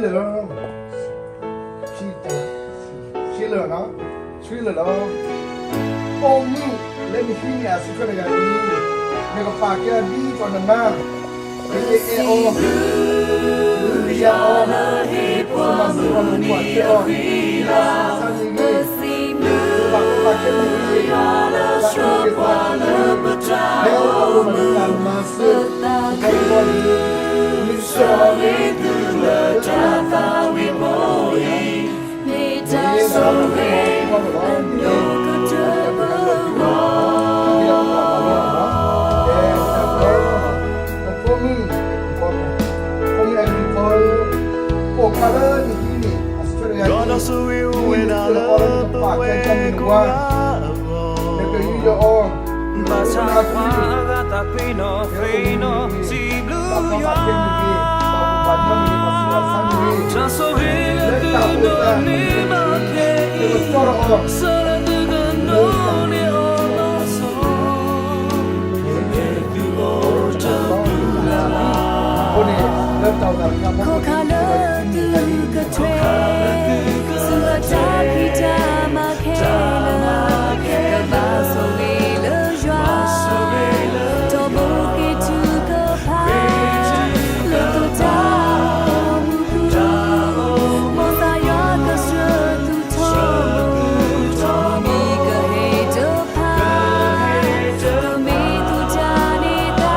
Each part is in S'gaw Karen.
လၢာ်, ဖံတၢ်, ဆှံလၢာ်လီၤ, ဆှံလၢာ်လီၤ. ပိာ်မုၣ်လၢနဟံးန့ၢ်အစုထွဲတဂၤအံၤ, နကပာ်ကဲအီၤဒ်သိးနမါ, နကအဲၣ်အီၤ, နကယၤအီၤ, နကမၤစၢၤအီၤ, နကကွၢ်ထွဲအီၤ, နကဆါန့ၢ်ဂ့ၤ, နကဘၣ်ကီဘၣ်ခဲန့ၣ်ဂ့ၤ, တၢ်အုၣ်က့ၤသးက့ၤ, ဖဲအအိၣ်ဒီးတၢ်မၤစၢၤ, တၢ်ကဘီယူၤ, မ့ၢ်စၢၤအီၤလၢတၢ်သးဝံၣ်ဖိအံၤ, မ့ၢ်တၢ်ဆိၣ်ဂ့ၤ, ဖိမုၣ်, ဖိမုၣ်အဂံၢ်ဖီဧၢ, ပိာ်ခွါလၢနဟံးန့ၢ်အစုထွဲတဂၤအံၤ, မ့ၢ်နကအိၣ်လၢနကပာ်ကဲအီၤန့ၣ်ဝဲ, နကယူးယီၣ်အီၤ, နကအိၣ်လၢအပူၤ, ဖဲအအိၣ်မူန့ၣ်တက့ၢ်, ဘၣ်ဘၣ်က့ၤန့ၣ်ဂ့ၤ, ဘၣ်ဘၣ်က့ၤန့ၣ်ဂ့ၤ, ဘၣ်ဆူးဘၣ်ဆါန့ၣ်ဂ့ၤ, လၢတၢ်အိၣ်သးန့ၣ်, နကတီၢ်ထီၣ်အီၤ, လၢတၢ် အဃိန့ၣ်, လၢတၢ်အိၣ်သးတခါဖီခိၣ်န့ၣ်, ခိၣ်ဃၢ်လၢသုကထွဲ, ဆူအတၢ်ဖံးတၢ်မၤခဲလၢာ်, ကဘၣ်ဆိၣ်ဂ့ၤလၢယွၤ, ထီဘိက့ၤထုကဖၣ်, လၢသုတၢ်အိၣ်မူပူၤ, မ်ကစၢ်ယွၤကဆှၢသု ထီဘိ, မုၢ်နံၤကဟဲတဖၣ်, ကမ့ၢ်သုတၢ်န့ၢ်သါ,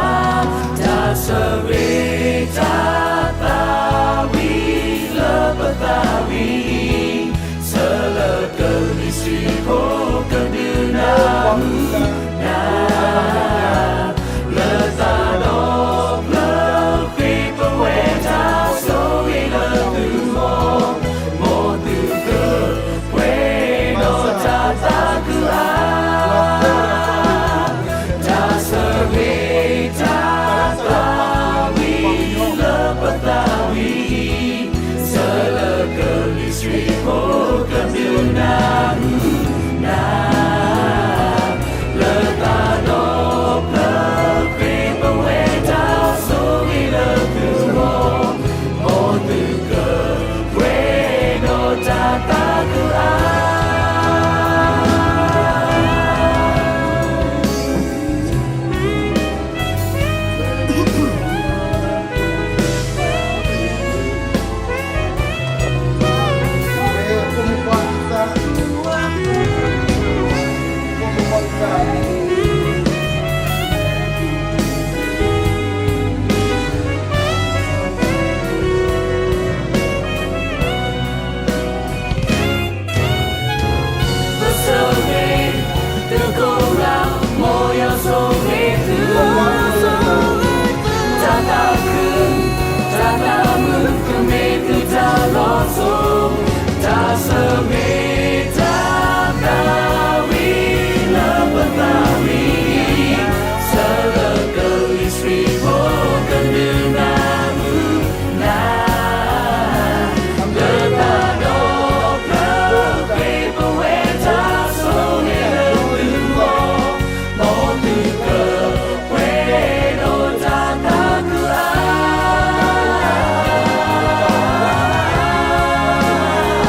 တၢ်ဆိၣ်ဂ့ၤတၢ်သးဝံၣ်လၢပသးဝံၣ်အံၤ, ဆၢလၢကလံၤဆှံဖိကဒုးနၢ်ဟူနၤ လၢသးဒီဖျၢၣ်ဃ့ ပဝဲတၢ်ဆိၣ်ဂ့ၤလၢသုဂီၢ်, မ်သုကပှဲၤဒီးတၢ်သးခုအါ, တၢ်ဆိၣ်ဂ့ၤတၢ်သးဝံၣ်လၢပသးဝံၣ်အံၤ, ဆၢလၢကလံၤဆှံဖိကဒုးနၢ်ဟူနၤ လၢသးဒီဖျၢၣ်ဃ့ ပဝဲတၢ်ဆိၣ်ဂ့ၤလၢသုဂီၢ်, မ်သုကပှဲၤဒီးတၢ်သးခုအါ. ပဆိၣ်ဂ့ၤသုကိးဂၤ, မ်ယွၤဆိၣ်ဂ့ၤသု, တၢ်သးခု, တၢ်သးမုာ်, ကမ့ၢ်သုတၢ်လီၤစိၤ, တၢ်ဆိၣ်ဂ့ၤတၢ်သးဝံၣ်လၢပသးဝံၣ်အံၤ, ဆၢလၢကလံၤဆှံဖိကဒုးနၢ်ဟူနၤ လၢသးဒီဖျၢၣ်ဃ့ ပဝဲတၢ်ဆိၣ်ဂ့ၤလၢသုဂီၢ်, မ်သုကပှဲၤဒီးတၢ်သး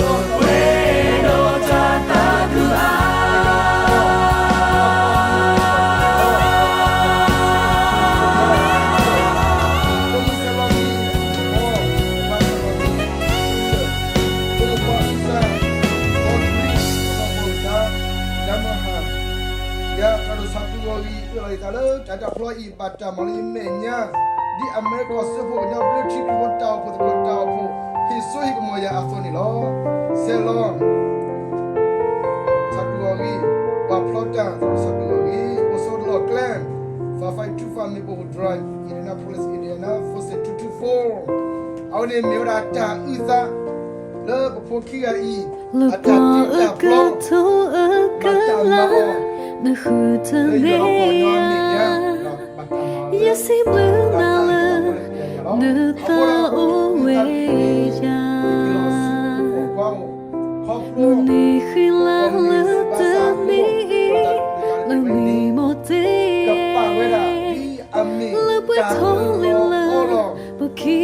ခုအါ, မ်သုကပှဲၤဒီးတၢ်သးခုအါ. ယၤတၢ်ဒိးဆၢတုၤဂီၤအံၤ အၢၣ်လီၤယသးလၢ တၢ်တၢ်ဖျီအံၤ ဘၣ်တၢ်မၤလၢယမဲာ်ညါ, ဒ်အမဲရကီၢ်စၢဖှိၣ်ကညီဘျၢထံခရံာ်ဖိတၢ်အိၣ်ဖှိၣ်သကိးတၢ်အိၣ်ဖှိၣ် ဟ့ၣ်စိဟ့ၣ်ကမီၤယၤအသိးန့ၣ်လီၤ. ဆဲးလီၤ ဆၢတုၤဂီၤအံၤ, ပှၤဖျီတၢ် တၢ်ဒိးဆၢတုၤဂီၤအံၤ အိၣ်ဆိးလီၢ်ကျဲ five five two five Maple Drive, Indianapolis, Indiana, four six two two four. အဝဲန့ၣ်မ့ၢ်ဝဲဒၣ်တၢ်အုၣ်သး လၢပဖိခံဂၤအံၤ အတၢ်တ့တၢ်ဖျီ ဘၣ်တၢ်မၤအီၤ လၢယွၤအမဲာ်ညါ ဘၣ်တၢ်မၤအီၤလၢ တၢ်တၢ်ဖျီလၢယွၤအမဲာ်ညါလီၤ. အဃိဒီး ခီဖျိ လၢန့ၣ်ဃံလၤလၢတမ့ၢ်အံၤ လၢမံမီၢ်တ့ၢ် ကပာ်ဝဲဒၣ် ဒ်အမ့ၢ်တၢ်အၢၣ်လီၤအီလီၤ ပခံ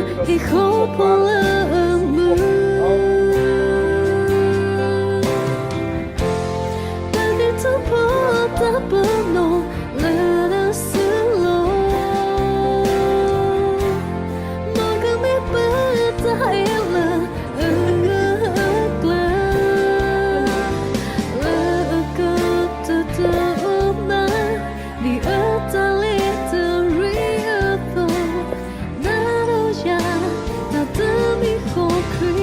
ဟံၣ်ဃီဖိလၢအမုာ်, တၢ်ဒဲးထီၣ်ပတၢ်ပနီၣ်လၢတၢ်စုလိၤ, မ့ၢ်ကမ့ၢ်ပတၢ်အဲၣ်လၢအဂၢၢ်အကျၢၤ, လၢအကတၢၢ်တအိၣ်မး, ဒ်အတၢ်လ့တရံးအသိး, နၤဒီးယၤ တၢ်တမံၤဃီခရံာ်